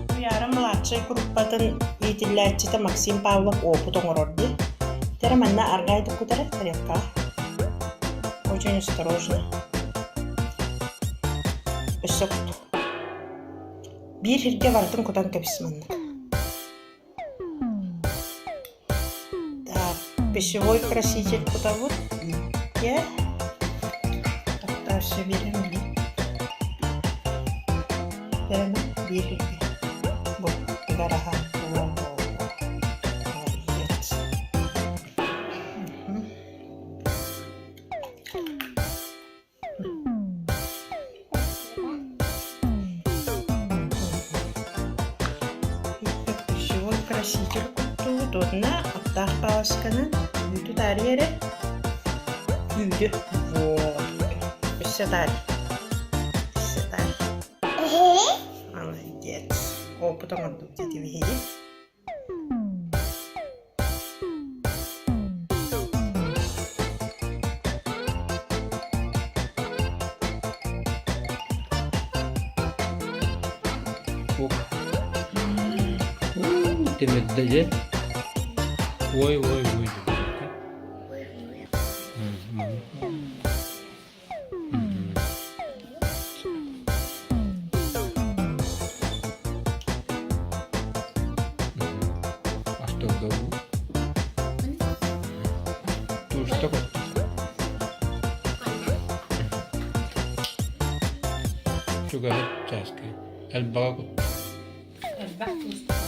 Туйаара младшай группатын иитиллээччитэ Максим Павлов уопут оҥорор дии. Тэрэ манна аргаай туккутара тарелкаҕа. Очень осторожно. Өссө кут. Биир сиргэ барытын кутан кэбис маннык. Так, пищевой краситель кутабыт. Үүккэ. Тохтоосу биэрэн Биэрэн биир сиргэ. Бу ыгараһа. Молодец. Пищевой краситель куттубут уонна аптаах палочканан үүтү таарыйа эрэ үүтү вот өссө таарый өссө таарый молодец опыт оҥордубут ити биһиги. Тимирдэ дьэ. Ой, ой, ой. Чугаһыт чааскы. Элбэҕи кут. Элбэх туустаах.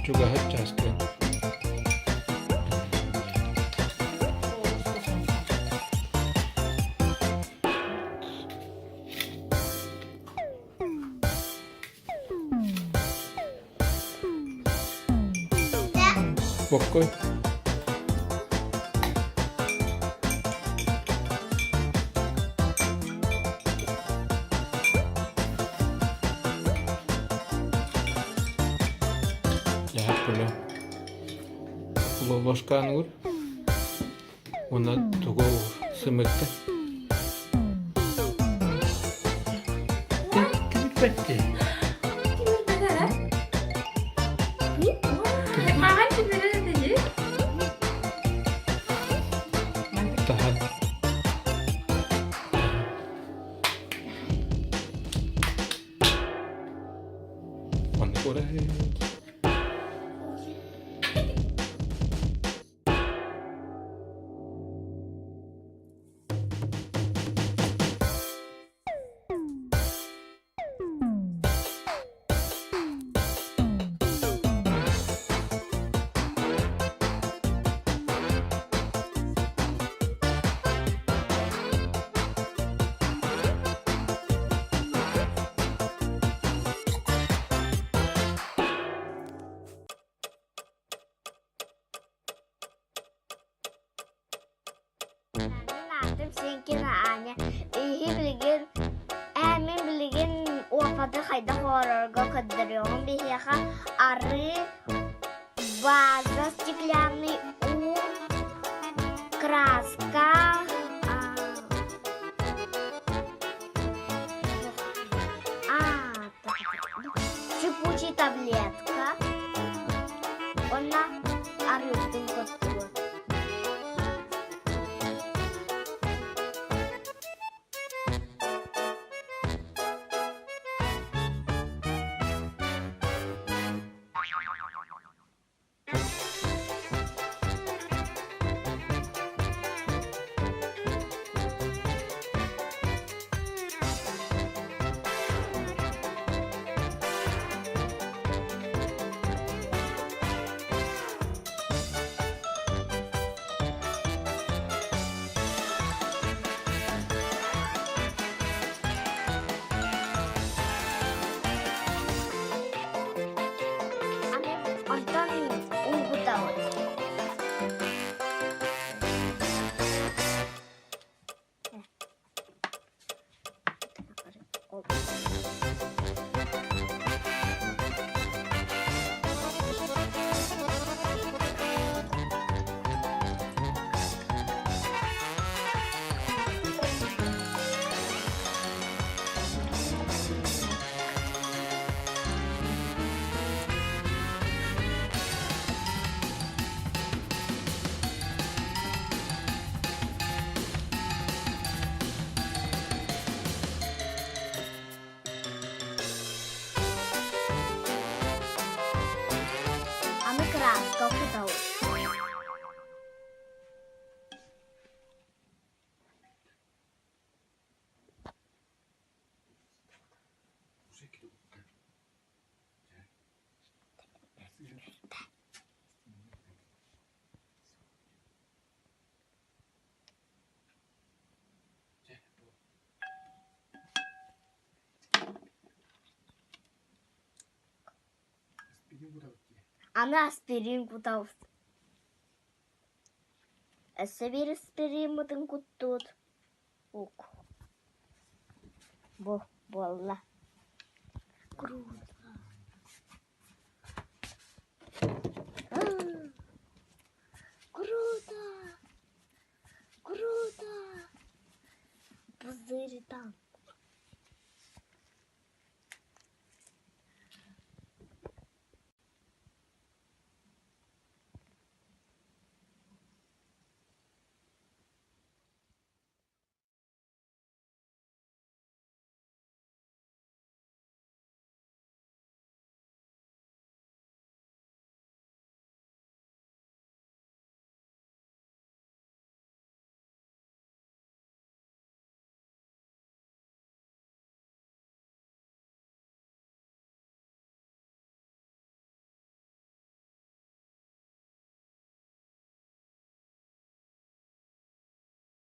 Чугаһыт чааскы. Боккой. Дьаһаппыла. Ложканы ур. Уонна тугу сымыкты. Тимирбэтти. Маған тимирер edi. Таһан. Маннык Мин аатым Сенкина Аня. Биһи билигин ээ мин билигин уопаты хайдах оҥорорго көрдөрүөҕүм. Биһиэхэ арыы, ваза стеклянный, уу, краска, а, Шипучий таблетка уонна арыытын куттубут. Аны кырааска кутабыт. Аны аспирин кутабыт. Өссө биир аспириммытын куттубут. Ук. Бу буолла. Круто. Круто! Круто! Пузырь там.